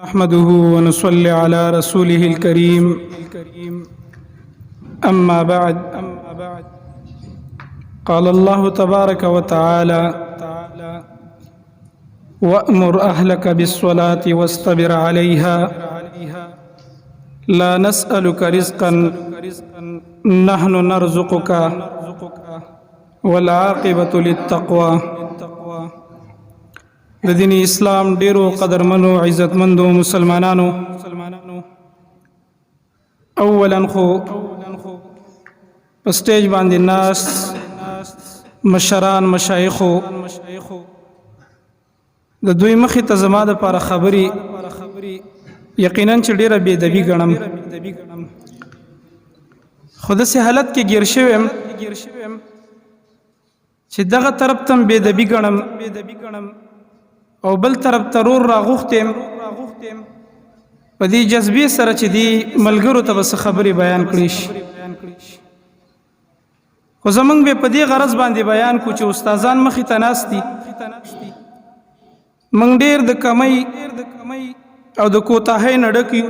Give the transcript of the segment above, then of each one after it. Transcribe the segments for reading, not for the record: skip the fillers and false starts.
نحمده ونصلي على رسوله الكريم. أما بعد، قال الله تبارك وتعالى: وأمر أهلك بالصلاة واصطبر عليها، لا نسألك رزقا، نحن نرزقك، والعاقبة للتقوى. د دین اسلام ډیرو قدرمنو، عزتمندو مسلمانانو، اولا خو په سټیج باندې ناس مشران، مشایخو، د دوی مخې ته زما د پاره خبري یقینا چې ډیره بې ادبي ګڼم، خو داسې حالت کې ګیر شوم چې دغه طرف تم بې ادبي ګڼم او بل طرف ته رور راغوښتم په دې جذبې سره چې دی ملګرو ته بس خبرې بیان کړی شي. خو زمونږ به په دې غرض باندې بیان کو چې استادان مخې ته ناست دي، مونږ ډیر د کمۍ او د کوتاهۍ نه ډک یو،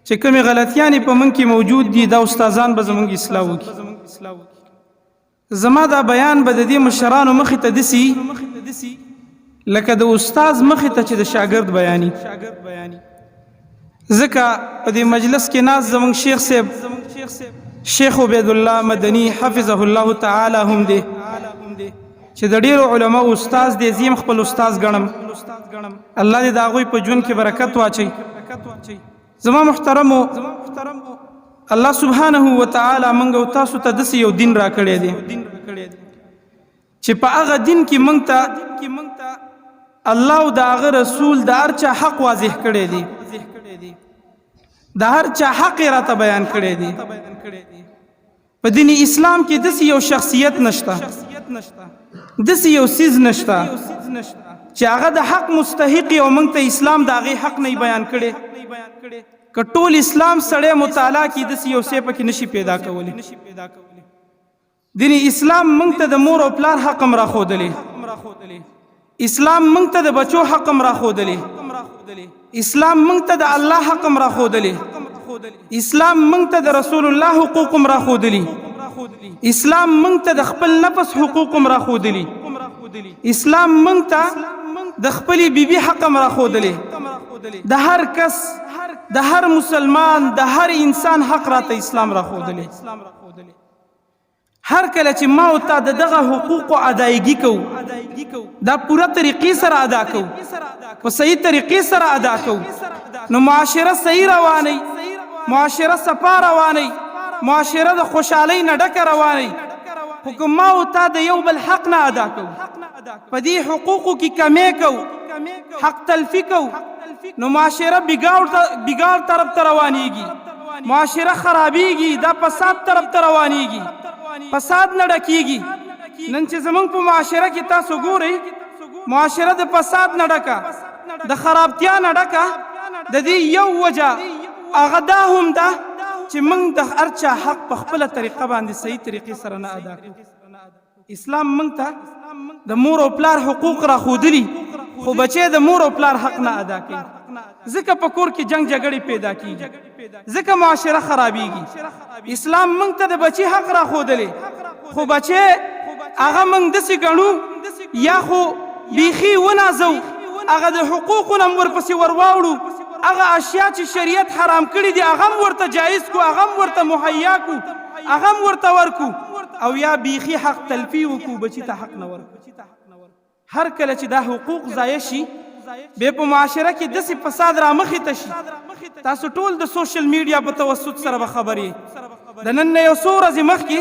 چې کومې غلطیانې په مونږ کې موجود دي، دا استادان به زمونږ اصلاح وکړي. زما دا بیان به د دې مشرانو مخې ته دسی لکه د استاد مخې ته چې د شاګرد بیاني، ځکه په دې مجلس کې ناز زمونږ شیخ صاحب، شیخ عبید الله مدني حفظه الله تعالی هم دی، چې د ډیرو علماو استاد دی. زیم خپل استاد ګڼم. الله دې د هغوی په ژوند کې برکت واچي. زما محترمو، الله سبحانه و تعالی موږ او تاسو ته داسې یو دین راکړی دی چې په هغه دین کې موږ ته الله او د هغه رسول د هر چا حق واضح کړی دی، د هر چا حق یې راته بیان کړی دی. په دین اسلام کې داسې یو شخصیت نشته، داسې یو څیز نشته چې هغه د حق مستحق او موږ ته اسلام د هغې حق نه بیان کړی. که ټول اسلام سړی مطالعه کړي، داسې یو څه پکې نشي پیدا کولی. دین اسلام موږ ته د مور او پلار حق هم راښودلی، اسلام موږ ته د بچو حق هم راښودلی، اسلام موږ ته د الله حق هم راښودلی، اسلام موږ ته د رسول الله حقوق هم راښودلی، اسلام موږ ته د خپل نفس حقوق هم راښودلی، اسلام موږ ته د خپلې بیبي حق هم راښودلی. د هر کس، د هر مسلمان، د هر انسان حق راته اسلام راښودلی. هر کله چې ما او تا د دغه حقوقو ادایګي کوو، دا پوره طریقې سره ادا کوو، په صحیح طریقې سره ادا کوو، نو معاشره صحیح رواني، معاشره صفا رواني، معاشره د خوشحالۍ نه ډکه رواني. خو که ما او تا د یو بل حق نه ادا کوو، په دې حقوقو کې کمی کوو، حق تلفي کوو، نو معاشره بګاړ طرف ته روانیږي، معاشره خرابیږي، دا فساد طرف ته روانیږي، فساد نه ډکیږي. نن چې زمونږ په معاشره کې تاسو ګورئ، معاشره د فساد نه ډکه، د خرابتیا نه ډکه، د دې یو وجه هغه دا هم ده چې موږ د هر چا حق په خپله طریقه باندې صحیح طریقې سره نه ادا کوو. اسلام موږ ته د مور او پلار حقوق را ښودلي، خو بچی د مور او پلار حق نه ادا کوي، ځکه په کور کې جنگ جګړې پیدا کیږي، ځکه معاشره خرابیږي. اسلام موږ ته د بچی حق را ښودلی، خو بچی هغه موږ داسې ګڼو، یا خو بیخي ونازو، هغه د حقوقو نه ورپسې ورواوړو، هغه اشیاء چې شریعت حرام کړي دي هغه هم ورته جایز کو، هغه هم ورته مهیا کو، هغه هم ورته ورکو، او یا بیخي حق تلفي وکړو، بچی ته حق نه ورکو. هر کله چې دا حقوق ضایع شي، به په معاشره کې داسې فساد را مخې ته شي. تاسو ټول د سوشل میډیا په توسط سره به خبرې. د نن نه یو څو ورځې مخکې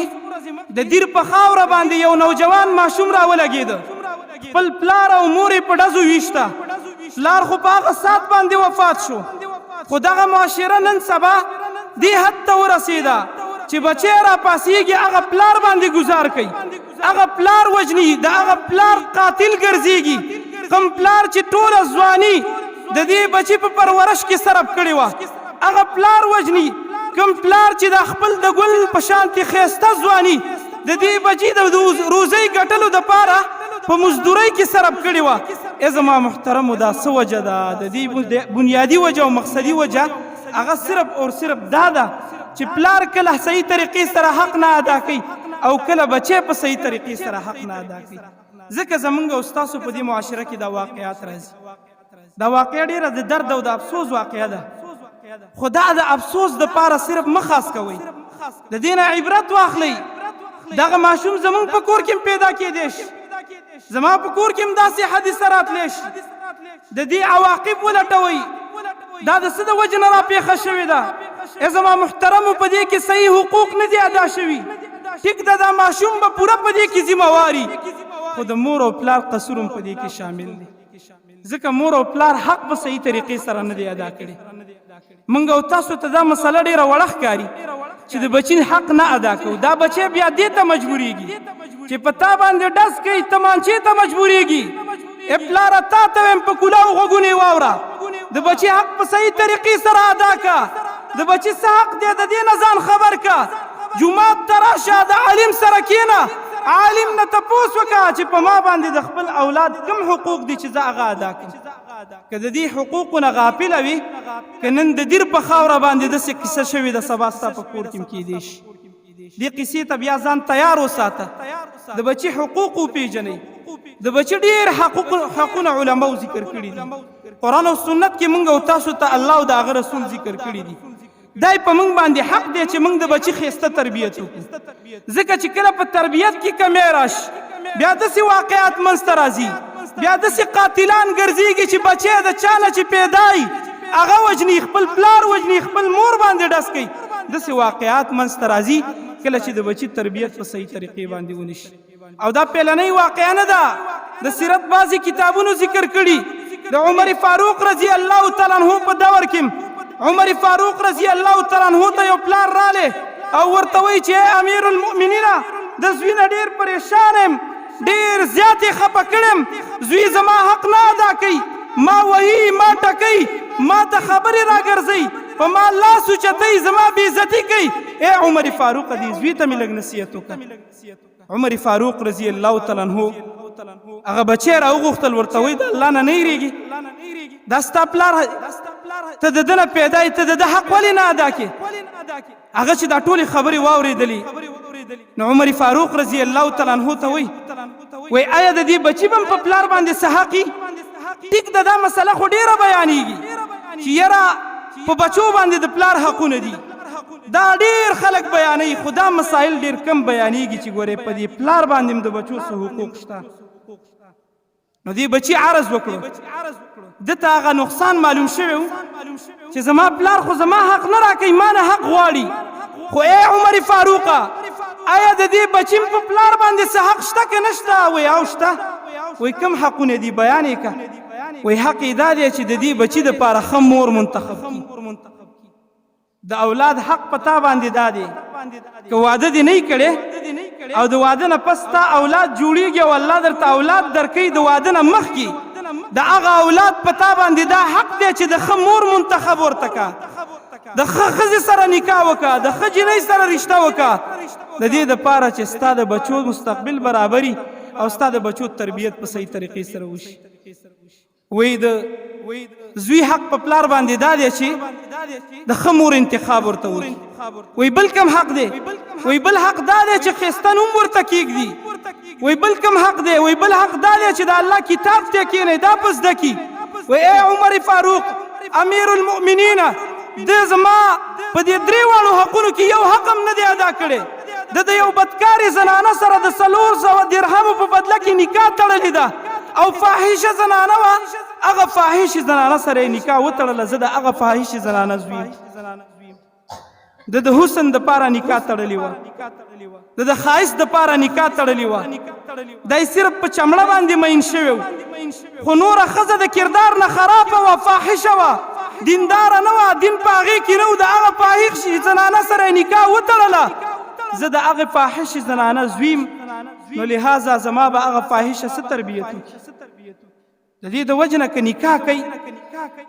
د دیر په خاوره باندې یو نوجوان ماشوم را ولګېده، خپل پلار او مور یې په ډزو ویشته. پلار خو په هغه ساعت باندې وفات شو، خو دغه معاشره نن سبا دې حد ته ورسېده چې بچی را پاسیږي، هغه پلار باندې ګزار کوي، هغه پلار وژني، د هغه پلار قاتل ګرځېږي، کوم پلار چې ټوله ځواني د دې بچي په پرورش کې صرف کړې وه، هغه پلار وژني. کوم پلار چې د خپل د ګل په شانتې ښایسته ځواني د دې بچي د روزۍ ګټلو دپاره په مزدورۍ کې صرف کړې وه. ای زما محترمو، دا څه وجه ده؟ د دې بنیادي وجه او مقصدي وجه هغه صرف او صرف دا ده چې پلار کله صحیح طریقې سره حق نه ادا کوي او کله بچی په صحیح طریقې سره حق نه ادا کوي. ځکه زمونږ او ستاسو په دې معاشره کې دا واقعات راځي. دا واقعه ډیره د درد او د افسوس واقعه ده، خو دا د افسوس د پاره صرف مه خاص کوئ، د دې نه عبرت واخلئ. دغه ماشوم زمونږ په کور کې پیدا کېدی شي، زما په کور کې هم داسې حادثه راتلی شي. د دې عواقب ولټوئ، دا د څه د وجې نه راپېښه شوې ده؟ ای زما محترمو، په دې کې صحیح حقوق نه دي ادا شوي. ټیک ده، دا ماشوم به پوره په دې کې ذمه واري، خو د مور او پلار قصور هم په دې کې شامل دی، ځکه مور او پلار حق په صحیح طریقې سره نه دی ادا کړی. مونږ او تاسو ته دا مسله ډیره وړه ښکاري چې د بچی حق نه ادا کوو، دا بچی بیا دې ته مجبوریږي چې په تا باندې ډز کوي، تمانچې ته مجبوریږي. ای پلاره، تا ته وایم، په کلاو غوږونه یې واوره، د بچي حق په صحیح طریقې سره ادا کا. د بچي څه حق دی، د دې نه ځان خبر کا. جومات ته راشه، د عالم سره کښېنه، عالم نه تپوس وکړه چې په ما باندې د خپل اولاد کوم حقوق دي چې زه هغه ادا کړم. که د دې حقوقو نه غافله وي، که نن د دیر په خاوره باندې داسې قصه شوې ده، سبا ستا په کور کې هم کېدی شي. دې قصې ته بیا ځان تیار وساته. د بچي حقوق وپېژنئ. د بچي ډېر حقونه علماو ذکر کړي دي. قرآن او سنت کې مونږ او تاسو ته الله او د هغه رسول ذکر کړي دي. دا په مونږ باندې حق دی چې مونږ د بچي ښایسته تربیت وکړو، ځکه چې کله په تربیت کې کمی راشي، بیا داسې واقعات منځته راځي، بیا داسې قاتلان ګرځېږي چې بچی د چا نه چې پیدا هغه وژني، خپل پلار وژني، خپل مور باندې ډز کوي. داسې واقعات منځته راځي کله چې د بچي تربیت په صحیح طریقې باندې ونشي. او دا پیلنۍ واقعه نه ده، د سیرت بعضې کتابونو ذکر کړي د عمر فاروق رضی الله تعالی عنه په دور کې عمر فاروق رضی الله تعالی عنه ته یو پلار رالی او ورته وایي چې ای امیر المؤمنین، د زوی نه ډېر پریشان یم، ډېر زیات یې خفه کړم، زوی زما حق نه ادا کوي، ما وهي، ما ټکوي، ما ته خبرې راګرځوي، په ما لاس اوچتوي، زما بې عزتي کوي. ای عمر فاروق، دې زوی ته مې لږ نصیحت وکړه. عمر فاروق رضی الله تعالی عنہ هغه بچی راوغوښتل، ورته وایي د الله نه نه یریږي؟ دا ستا پلار، ته د ده نه پیدا یې، ته د ده حق ولې نه ادا کې؟ هغه چې دا ټولې خبرې واورېدلې، نو عمر فاروق رضی الله تعالی عنہ ته وایي، وایي آیا د دې بچي به هم په پلار باندې څه حق؟ ټیک ده، دا مسله خو ډېره بیانېږي چې یاره په بچو باندې د پلار حقونه دي، دا ډیر خلک بیانوي، خو دا مسایل ډیر کم بیانېږي چې ګورې په دې پلار باندې هم د بچو څه حقوق شته. نو دې بچي عرض وکړو، ده ته هغه نقصان معلوم شوی و چې زما پلار خو زما حق نه راکوي، ما نه حق غواړي، خو ای عمر فاروقه، آیا د دې بچي په پلار باندې څه حق شته که نشته؟ وایي او شته. وایي کوم حقونه دي، بیان یې که. وایي حق یې دا دی چې د دې بچي دپاره ښه مور منتخب کړي. د اولاد حق په تا باندې دا دی، که واده دې نه کړي او د واده نه پس تا اولاد جوړیږي او الله درته اولاد درکوي، د واده نه مخکې د هغه اولاد په تا باندې دا حق دی چې د ښه مور منتخب ورته کا، د ښه ښځې سره نکاح وکړه، د ښه جینۍ سره رشته وکړه، د دې دپاره چې ستا د بچو مستقبل برابري او ستا د بچو تربیت په صحیح طریقې سره وشي. وایي د زوی حق په پلار باندې دا دی چې د ښه مور انتخاب ورته وکړي. وایي بل کوم حق دی؟ وایي بل حق دا دی چې ښایسته نوم ورته کېږدي. وایي بل کوم حق دی؟ وایي بل حق دا دی چې د الله کتاب ته کښېنئ، دا په زده کړي. وایي ای عمر فاروق امیر المؤمنین، ده زما په دې درې واړو حقونو کې یو حق هم نه دی ادا کړی. ده د یو بدکارې زنانه سره د 400 درهمو په بدله کې نکاح تړلې ده او فاحشه زنانه وه، هغه فاحشې زنانه سره یې نکاح وتړله. زه د هغه فاحشې زنانه زوی. د حسن دپاره نکاح تړلې وه، د ښایست دپاره نکاح تړلې وه، دی صرف په چمړه باندې مین شوی و، خو نوره ښځه د کردار نه خرابه وه، فاحشه وه، دینداره نه وه، دین په هغې کې نه و، د هغه فاحشې زنانه سره یې نکاح وتړله. زه د هغې فاحشې زنانه زوی، نو لهذا زما به هغه فاحشه څه تربیت وکړي؟ د دې د وجې نه که نکاح کوي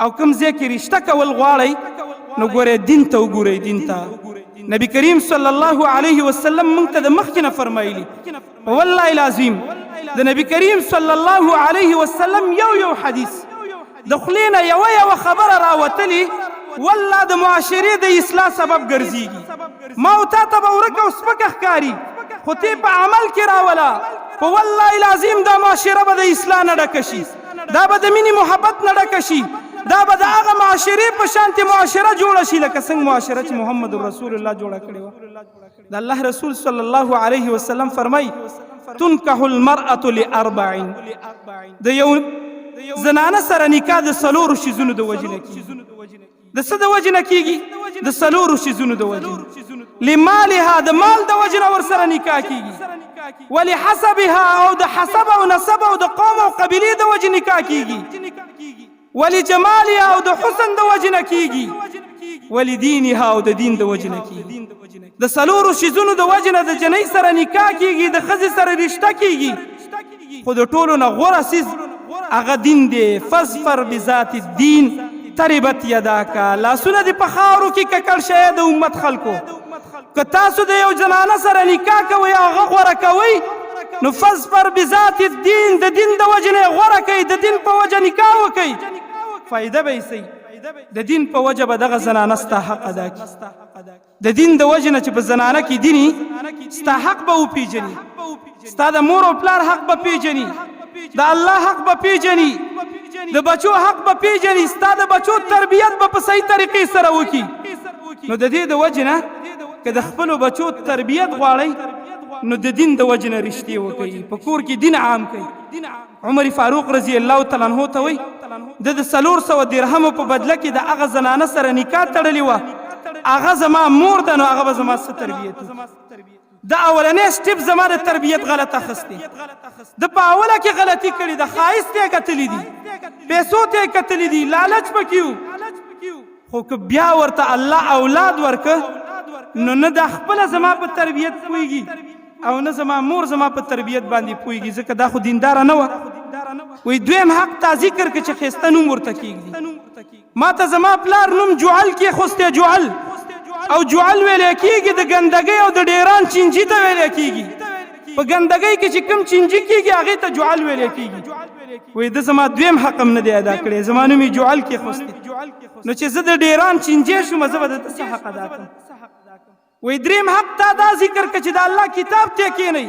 او کوم ځای کې رشته کول غواړئ، نو ګورئ دین ته وګورئ، دین ته. نبی کریم صلی الله علیه وسلم مونږ ته د مخکې نه فرمایلي، والله العظیم د نبی کریم صلی الله علیه وسلم یو یو حدیث د خولې نه یوه یوه خبره راوتلې، والله د معاشرې د اصلاح سبب ګرځېږي. ما او تا ته به ورکه او سپکه ښکاري، خو تې په عمل کې راوله، په والله العظیم دا معاشره به د اصلاح نه ډکه شي، دا به د مینې محبت نه ډکه شي، دا به د هغه معاشرې په شانتې معاشره جوړه شي لکه څنګه معاشره چې محمد رسول الله جوړه کړې وه. د الله رسول صلی الله علیه وسلم فرمای، تنکح المرأة لاربع، د یو زنانه سره نکاح د څلورو شیزونو د وجې نه کیږي. د څه د وجې نه کیږي؟ د څلورو شیزونو د وجې. لمالها، د مال د وجې نه ورسره نکاح کیږي. ولحسبها، او د حسب او نسب او د قوم او قبیلې د وجې نکاح کیږي. ولجمالها، او د حسن د وجې نه کیږي. ولدینها، او د دین د وجې نه کیږي. د څلورو شیزونو د وجې نه د جنۍ سره نکاح کیږي، د ښځې سره رشته کیږي، خو د ټولو نه غوره څیز هغه دین دی. فظفر بذات الدین تربت یداک، لاسونه دې په خاورو کې ککړ شی د امت خلکو، که تاسو د یو زنانه سره نکاح کوئ، هغه غوره کوئ، نو فظفر بذات الدین، د دین د وجې نه غوره کوي، د دین په وجه نکاح وکئ، فایده به یې سي. د دین په وجه به دغه زنانه ستا حق ادا کړي. د دین د وجې نه چې په زنانه کې دیني، ستا حق به وپیژني، ستا د مور او پلار حق به پیژني، د الله حق به پیژني، د بچو حق به پیژني، ستا د بچو تربیت به په صحیح طریقې سره وکړي. نو د دې د وجې نه که د خپلو بچو تربیت غواړئ، نو د دین د وجې نه رشتې وکړئ، په کور کې دین عام کړئ. عمر فاروق رضی الله تعالی عنہ ته وایي، د 400 درهمو په بدله کې د هغه زنانه سره نکاح تړلې وه، هغه زما مور ده، نو هغه به زما څه تربیت وکړي؟ د اولنې سټیپ زما د تربیت غلط اخیستې، د په اوله کې غلطي کړې ده، ښایست یې کتلي دي، پیسو ته یې کتلي دي، لالچ پکې و. خو که بیا ورته الله اولاد ورکه، نو نه دا خپله زما په تربیت پوهېږي او نه زما مور زما په تربیت باندې پوهېږي، ځکه دا خو دینداره نه وه. وایي دویم حق تا ذکر که چې ښایسته نوم ورته کېږدي. ما ته زما پلار نوم جعل کېښوستی، جعل، او جعل ویلی کېږي د ګندګۍ او د ډیران چینجي ته ویلی کېږي. په ګندګۍ کې چې کوم چینجي کېږي، هغې ته جعل ویلی کېږي. وایي ده زما دویم حق هم نه دی ادا کړی، زما نوم یې جعل کېښوستی، نو چې زه د ډیران چینجی شوم، زه به د ده څه حق ادا کړم؟ وایي دریم حق تا دا ذکر که چې د الله کتاب ته کېنئ.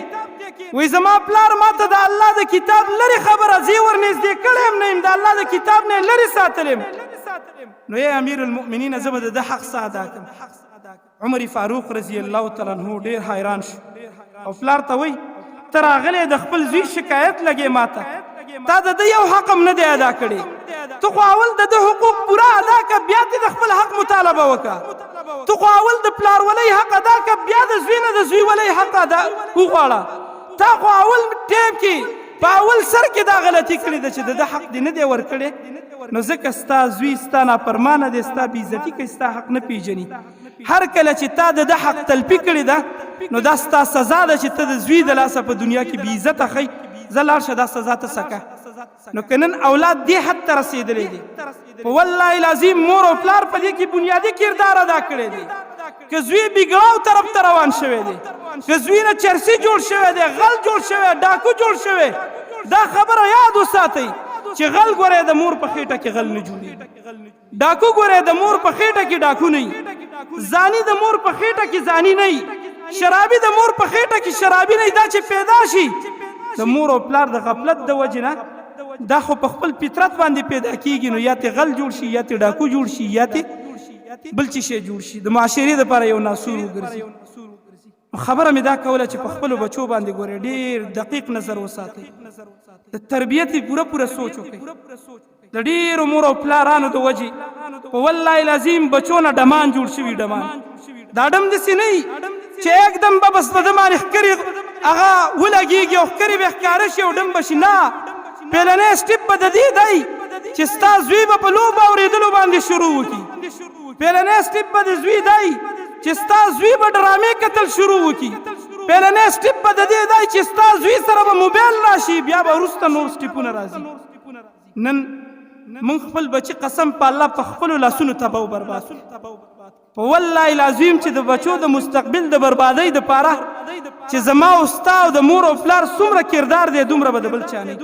وایي زما پلار ما ته د الله د کتاب لرې خبره زه ورنږدې کړی هم نه یم، د الله د کتاب نه یې لرې ساتلی یم، نو ای امیر المؤمنین، زه به د ده حق څه ادا کړم؟ عمر فاروق رضی الله تعالی عنہ ډیر حیران شو او پلار ته وایي، ته راغلی د خپل زوی شکایت لګې ماته، تا د ده یو حق هم نه دی ادا کړی. ته خو اول د ده حقوق پوره ادا که، بیا ته د خپل حق مطالبه وکړه. ته خو اول د پلارولۍ حق ادا که، بیا د زوی نه د زویولۍ حق ادا وغواړه. تا خو اول ټیم کې په اول سر کې دا غلطي کړې ده چې د ده حق دې نه دی ورکړی، نو ځکه ستا زوی ستا نافرمانه دی، ستا بېعزتي کوي، ستا حق نه پیژني. هر کله چې تا د ده حق تلفي کړې ده، نو دا ستا سزا ده چې ته د زوی د لاسه په دنیا کې بېعزته ښی. زه لاړ شه، دا سزا ته څکه. نو که نن اولاد دې حد ته رسېدلی دی، په والله العظیم مور او پلار په دې کې بنیادي کردار ادا کړی دی. که زوی بګړاو طرف ته روان شوی دی، که زوی نه چرسي جوړ شوی دی، غل جوړ شوی، ډاکو جوړ شوی، دا خبره یاد وساتئ چې غل ګوره د مور په خېټه کې غل نه جوړېږي، ډاکو ګوره د مور په خېټه کې ډاکو نه، زانی د مور په خېټه کې زانی نه، شرابي د مور په خېټه کې شرابي نه. دا چې پیدا شي د مور او پلار د غفلت د وجې نه، دا خو په خپل فطرت باندې پیدا کیږي، نو یا ته غل جوړ شي، یا ته ډاکو جوړ شي، یا ته بل څه شی جوړ شي، د معاشرې لپاره یو ناسور وګرځي. خبره مې دا کوله چې په خپلو بچو باندې ګورئ ډېر دقیق نظر وساتئ، د تربیت پوره پوره سوچ وکړئ. د ډېرو مور او پلارانو د وجې په والله العظیم بچو نه ډمان جوړ شوي. ډمان، دا ډم داسې نه چې یکدم به بس په ده باندې ښکرې هغه ولګېږي او ښکرې به ښکاره شي او ډم به شي. نه، پیلنی سټیپ به د دې دی چې ستا زوی به په لوبه اورېدلو باندې شروع وکړي. پیلنی سټیپ به د زوی دی چې ستا زوی به ډرامې کتل شروع وکړي. پیلنی سټیپ به د دې دی چې ستا زوی سره به موبایل راشي، بیا به وروسته نور سټیپونه راځي. نن موږ خپل بچي قسم په الله په خپلو لاسونو تباه او برباد. په والله العظیم چې د بچو د مستقبل د بربادۍ د پاره چې زما او ستا او د مور او پلار څومره کردار دی، دومره به د بل چا نه.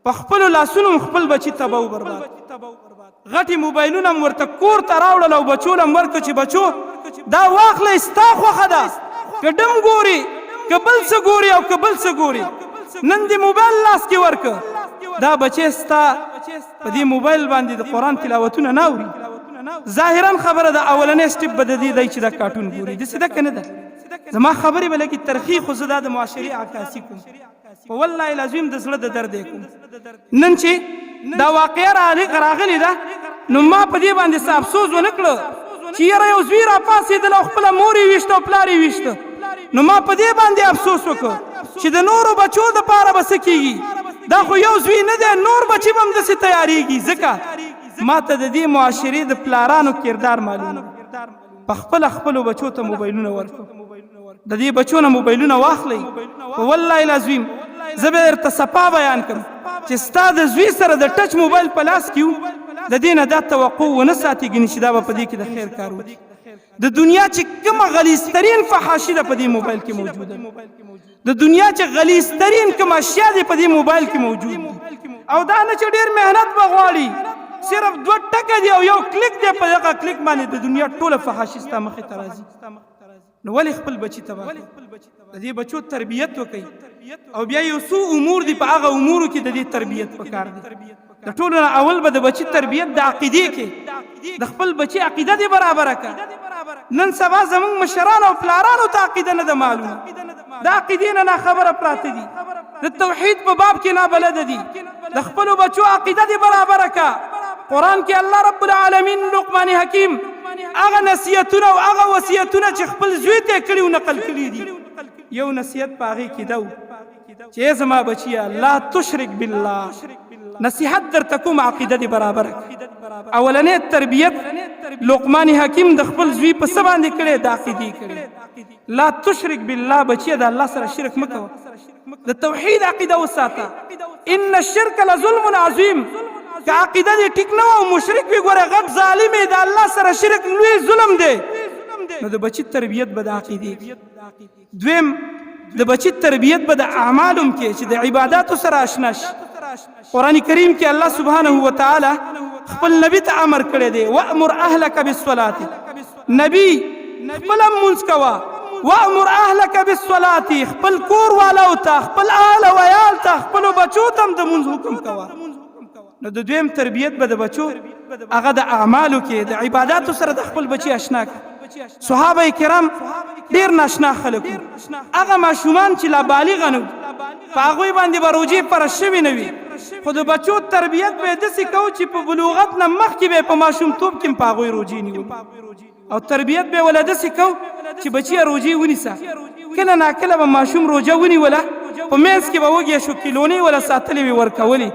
په خپلو لاسونو خپل بچي تباه او برباد. غټي موبایلونه هم ورته کور ته راوړل او بچو له هم ورکړه چې بچو دا واخلئ، ستا خوښه ده که ډم ګوري که بل څه ګوري او که بل څه ګوري. نن دې موبایل لاس کې ورکه، دا بچی ستا په دې موبایل باندې د قرآن تلاوتونه نه اوري. ظاهرا خبره ده، اولنی سټیپ به د دې دی چې دا کارټون ګوري. داسې ده که نه ده؟ زما خبرې به لږې ترخې، خو زه دا د معاشرې عکاسي کوم. په والله العظیم د زړه د درد یې کوم. نن چې دا واقعه راغلې ده، نو ما په دې باندې څه افسوس ونه کړو چې یاره یو زوی راپاڅېدل او خپله مور یې ویشته او پلار یې ویشته. نو ما په دې باندې افسوس وکړ چې د نورو بچو دپاره به څه کېږي؟ دا خو یو زوی نه دی، نور بچي به هم داسې تیارېږي، ځکه ما ته د دې معاشرې د پلارانو کردار معلوم. په خپله خپلو بچو ته موبایلونه ورکړو. د دې بچو نه موبایلونه واخلئ. په والله العظیم زه به درته صفا بیان کړم چې ستا د زوی سره د ټچ موبایل په لاس کې، د دې نه دا توقع ونه ساتي ګنې چې دا به په دې کې د خیر کار وکړي. د دنیا چې کومه غلیظترین فحاشي ده، په دې موبایل کې موجوده. د دنیا چې غلیظترین کوم اشیاء دي، په دې موبایل کې موجود دي. او دا نه چې ډیر مهنت به غواړي، صرف دوه ټکه دی او یو کلیک دی، په دغه کلیک باندې د دنیا ټوله فحاشي ستا مخې ته راځي. نو ولې خپل بچی تباه؟ د دې بچو تربیت وکړي. او بیا یو څو امور دي، په هغه امورو کې د دې تربیت پکار دی. د ټولو نه اول به د بچی تربیت د عقیدې کې، د خپل بچی عقیده دې برابره کړه. نن سبا زمونږ مشران او پلارانو ته عقیده نه ده معلومه، د عقیدې نه ناخبره پراته دي، د توحید په باب کې نابلده دي. د خپلو بچو عقیده دې برابره کړه. قرآن کې الله رب العالمین لقمان حکیم هغه نصیحتونه او هغه وصیتونه چې خپل زوی ته کړي او نقل کړي دي، یو نصیحت په هغې کې ده چې زما بچیه، لا تشرک بالله، نصیحت درته کوم، عقیده دې برابره کړه. اولنې تربیت لقمان حکیم د خپل زوی په څه باندې کړی؟ د عقیدې کړی. لا تشرک بالله، بچیه د الله سره شرک مه کوه، د توحید عقیده وساته، ان الشرک لظلم عظیم. که عقیده دې ټیک نه او مشرک وي، ګوره غټ ظالم دی، د الله سره شرک لوی ظلم دی. نو د بچی تربیت به د عقیدې. دویم، د بچی تربیت به د اعمالم کې چې د عبادتو سره آشنا شي. قرآن کریم کې الله سبحانه و تعالی خپل نبی ته امر کړی دی، وامر اهلک بالصلاه. نبی خپل مونږ کوه، وامر اهلک بالصلاه، خپل کور والاو ته، خپل اهل او عیال ته، خپل بچو ته د مونږ حکم کوه. نو د دویم تربیت به د بچو هغه د اعمالو کې، د عبادتو سره د خپل بچی آشنا کړي. صحابه کرام ډیر ناشنا خلک، هغه ماشومان چې لا بالغ نه، په هغوی باندې به روژې فرض شوي نه وي، خو د بچو تربیت به یې داسې کو چې په بلوغت نه مخکې به په ماشومتوب کې په هغوی روژې نیولې، او تربیت به ولا داسې کو چې بچیه روژې ونیسه. کله ناکله به ماشوم روژه ونیوله، په منځ کې به وږی شو، کیلونې وله ساتلې وي، ورکولې،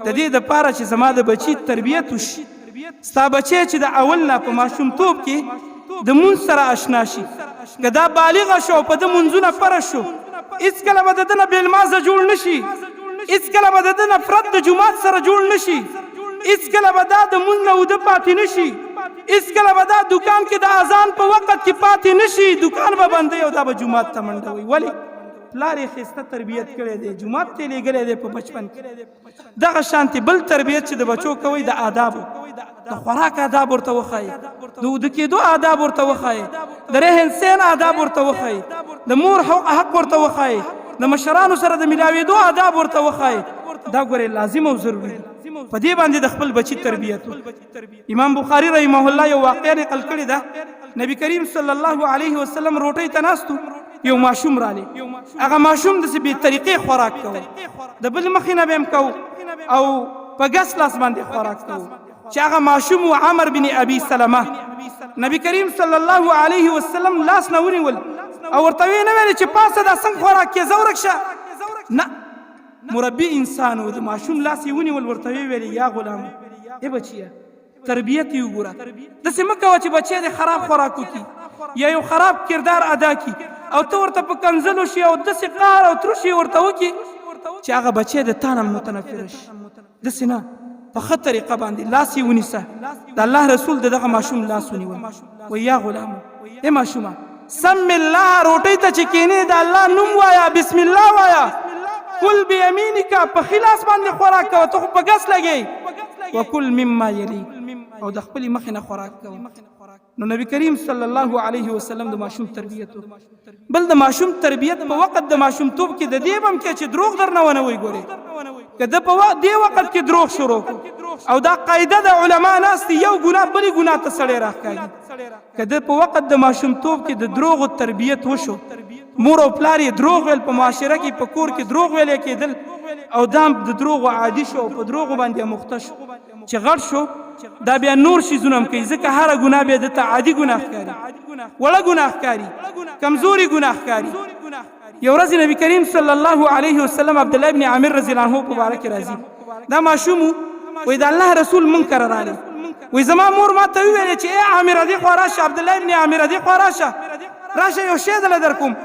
د دې دپاره چې زما د بچي تربیت وشي. ستا بچی چې د اول نه په ماشومتوب کې د مونځ سره آشنا شي، که دا بالغه شو او په ده مونځونه فرض شو، هېڅکله به د ده نه بې لمانځه جوړ نه شي، هېڅکله به د ده نفرت د جومات سره جوړ نه شي، هېڅکله به دا د مونځ نه اوده پاتې نه شي، هېڅکله به دا دکان کې د اذان په وخت کې پاتې نه شي. دکان به بندوي او دا به جومات ته منډوي. ولې؟ پلار یې ښایسته تربیت کړی دی، جومات ته یې لېږلی دی په بچپن کې. دغه شانتې بل تربیت چې د بچو کوئ، د آدابو، د خوراک آداب ورته وښایي، د اوده کېدو آداب ورته وښایي، د رهن سین آداب ورته وښایي، د مور حق ورته وښایي، د مشرانو سره د ملاوېدو آداب ورته وښایي. دا ګورې لازم او ضروري دي، په دې باندې د خپل بچي تربیت. امام بخاری رحمه الله یو واقعه نقل کړې ده. نبی کریم صلی الله علیه وسلم روټۍ ته ناستو، یو ماشوم رالی. هغه ماشوم داسې بې طریقې خوراک کوو، د بل مخې نه به هم کوو او په ګس لاس باندې خوراک کوو، چې هغه ماشوم و عمر بن ابي سلمه. نبی کریم صلی الله علیه وسلم لاس نه ونیول او ورته ویې نه ویل چې پاسه، دا څنګه خوراک کې، زه ورک شه. نه، مربي انسان و، د ماشوم لاس یې ونیول، ورته ویې ویل، یا غلام، ای بچیه. تربیت یې وګوره، داسې مه کوه چې بچی دې خراب خوراک وکړي یا یو خراب کردار ادا کړي او ته ورته په کنځلو شي او داسې قهر او ترشي ورته وکړي چې هغه بچی د تا نه متنفر شي. داسې نه. په ښه طریقه باندې لاس یې ونیسه. د الله رسول د دغه ماشوم لاس ونیول، وایي یا غلام، ای ماشومه، سم الله، روټۍ ته چې کینې د الله نوم وایا، بسم الله وایا، کل بیمینک، په ښي لاس باندې خوراک کوه، ته خو په ګس لګې، وکل مما یلیک، او د خپلې مخې نه خوراک کوه. نو نبی کریم صلی الله علیه وسلم د ماشوم تربیت، بل د ماشوم تربیت په وخت د ماشوم توب کې د دې بم کې چې دروغ درنه ونه وي. ګوري که د په وخت دی وخت کې دروغ شروع، او دا قاعده د علما ناست، یو ګناه بلی ګناه ته سړی راښکاږي. که د په وخت د ماشوم توب کې د دروغ تربیت وشو، مور او پلار یې دروغ ویل، په معاشره کې په کور کې دروغ ویل کېدل، او دام د دروغ عادي شو او په دروغ باندې مخته شو، چې غټ شو دا بیا نور شیزونه هم کوي، ځکه هره ګناه بیا دته عادي ګناه ښکاري، وړه ګناه ښکاري، کمزوري ګناه ښکاري. یو ورځ نبی کریم صلی الله علیه وسلم عبد الله ابن عامر رضی الله عنه په باره کې راځي، دا ماشوم وای د الله رسول منکر راغلی، وای زما مور ما ته ویل چې ای عامر دې خوا راشه، عبد الله ابن عامر دې خوا راشه، راشه یو شی دله در کوم.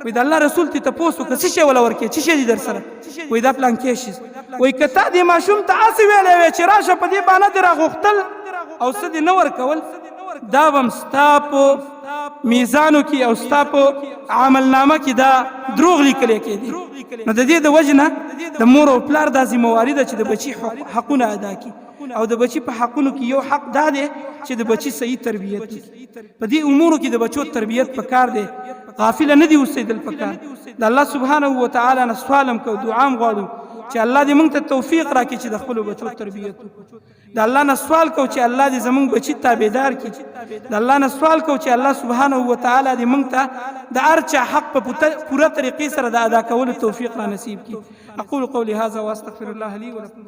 وای د الله رسول ته تاسو که څه شی ولا ورکې، څه شی دې در سره؟ وای دا پلان کې شي. وای کته دې ماشوم ته اسی ویلې وی چې راشه، په دې باندې دې راغوښتل او څه دې نه ورکول، دا بم ستا په میزانو کې او ستا په عمل نامه کې دا دروغ لیکل کېدی. نو د دې د وجنه د مور او پلار دا ذمہ واري ده چې د بچي حقونه ادا کړي، او د بچي په حقونو کې یو حق دا دی چې د بچي صحیح تربیت وکړي. په دې امورو کې د بچو تربیت پکار دی، غافل نه دی اوسېدل پکار. د الله سبحانه و تعالی نه سوالم کو، دعا غواړو چې الله دې موږ ته توفیق راکړي چې د خپل بچو تربیت وکړو. د الله نه سوال کو چې الله دې زمونږ بچی تابعدار کړي. د الله نه سوال کو چې الله سبحانه و تعالی دې مونږ ته د ارچا حق په پوره طریقې سره د ادا کولو توفیق را نصیب کړي. اقول قولي هذا واستغفر الله لي ولكم.